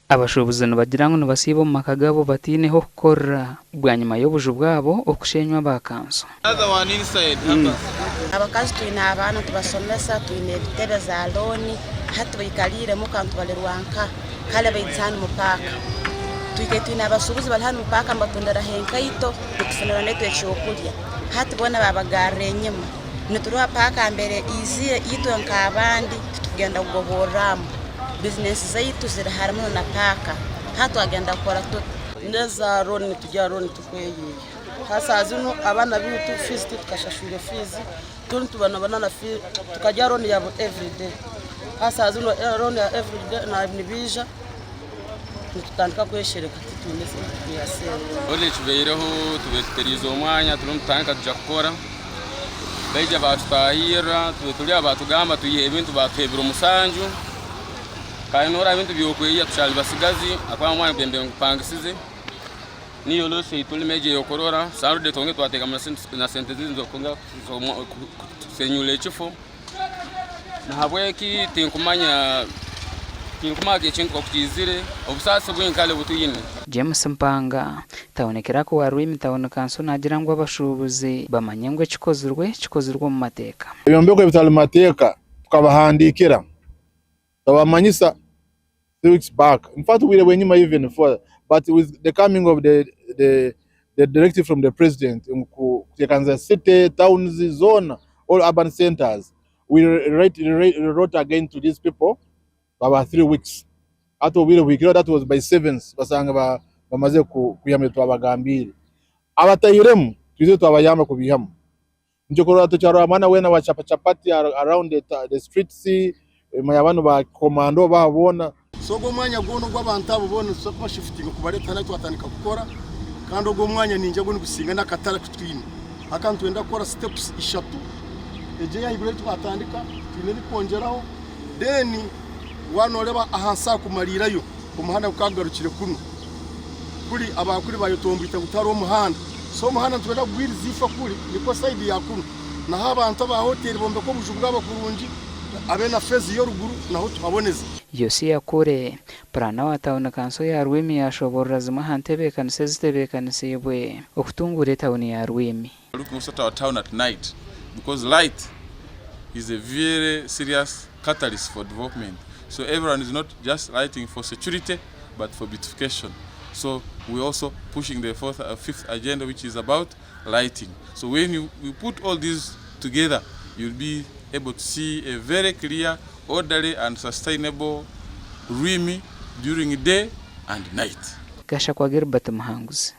Abashuubuzi nibagira ngu nibasiiba omu maka gaabo bataine h'okukorera bwanyima y'obuju bwabo okushenywa aba kanso. Abakazi twine abaana nitubasomesa, twine ebitebe za looni, hati baikariire muka nitubarirwa nka kare baija hanu mu paaka. Twikaire twine abashuubuzi bari hanu mu paaka nibatundiraho enkaito nitufunira naitwe ekyokurya. Hati boona babagarra enyima. Nitureeba paaka mbere eizire itwe nk'abandi titukugenda kugoborramu. Bizinensi zaitu ziri hare muno na paaka. Hati twagenda kukora tuta? N'eza looni nitugya looni tukweyiiya. Nka saaha zinu abaana baitu fiizi titukashashwire fiizi, turiyo nitubanabana na fiizi, tukarya looni ya everyday. Nka saaha zinu looni ya everyday nibaija nitutandika kweshereka titwine sente kwiha sente. Hoona ekibaireho tubaire tuteriize omwanya turiyo nitutandika kuija kukora, baija baatutahirra tubaire turi aho baatugamba twihe ebintu baatuha ebiro musanju kandi noreeba ebintu by'okweyiha tukyari batsigazi ahakuba omwanya gumbaire ngupangisize niyo loss ei turimu egi ey'okurora Saturday twongere twateekamu na sente ezindi z'okusenyura ekifo. Nahabweki tinkumanya tinkumanya ekintu oku kiizire, obusaasi bwingi kare butwine. James Mpanga, Tauni Kiraaka owa Rwimi Tauni Kanso naagira ngu abashuubuzi bamanye ngu ekikozirwe kikozirwe omu mateeka. Ebyombeko ebitari mu mateeka tukabahandiikira twabamanyisa 3 weeks back in fact obwire bw'enyima even before but with the coming of the, the, the directive from the president ngu kuteekanisa city towns zoona all urban centers we write, wrote again to these people babaha 3 weeks hati obwire buhikire that was by 7th basanga ba, bamaze kwihamu ebi twabagambiire abatahiremu twizire twabayamba kubihamu Nikyo kurora tukyarora mwana wena wa chapa chapati around the, the streets manya banu ba komando baha boona. So ogwo omwanya gwona ogw'abantu abo boona nituza kubashifutinga kubareeta hanu ahu twatandika kukora kandi ogwo omwanya ningira gwo nigusinga n'akatare aku twine. Haka nitwenda kukora steps ishatu, egyo ey'ahaiguru ei twatandika twine ebikwongyeraho then waaba nooreeba ahansi aha kumariirayo omuhanda gukaba gugarukire kunu kuri aba kuri bayetomboita ngu tihariho omuhanda so omuhanda nitwenda kugwiriza ife kuri nikwo sayidi ya kunu naho abantu aba hoteri bombeke obuju bwabo kurungi habe na fezi y'oruguru naho tuhaboneze. Yosia Kure, Puraana wa tauni kanso ya Rwimi yaashoboorora zimwe aha ntebeekanisa ezitebeekanisiibwe okutunguura etauni ya Rwimi. Look most at our town at night because light is a very serious catalyst for development so everyone is not just lighting for security but for beautification so we also pushing the fourth, fifth agenda which is about lighting so when you, you put all these together you'll be able to see a very clear orderly and sustainable Rwimi during day and night. Gashakwa Gilbert Muhanguzi.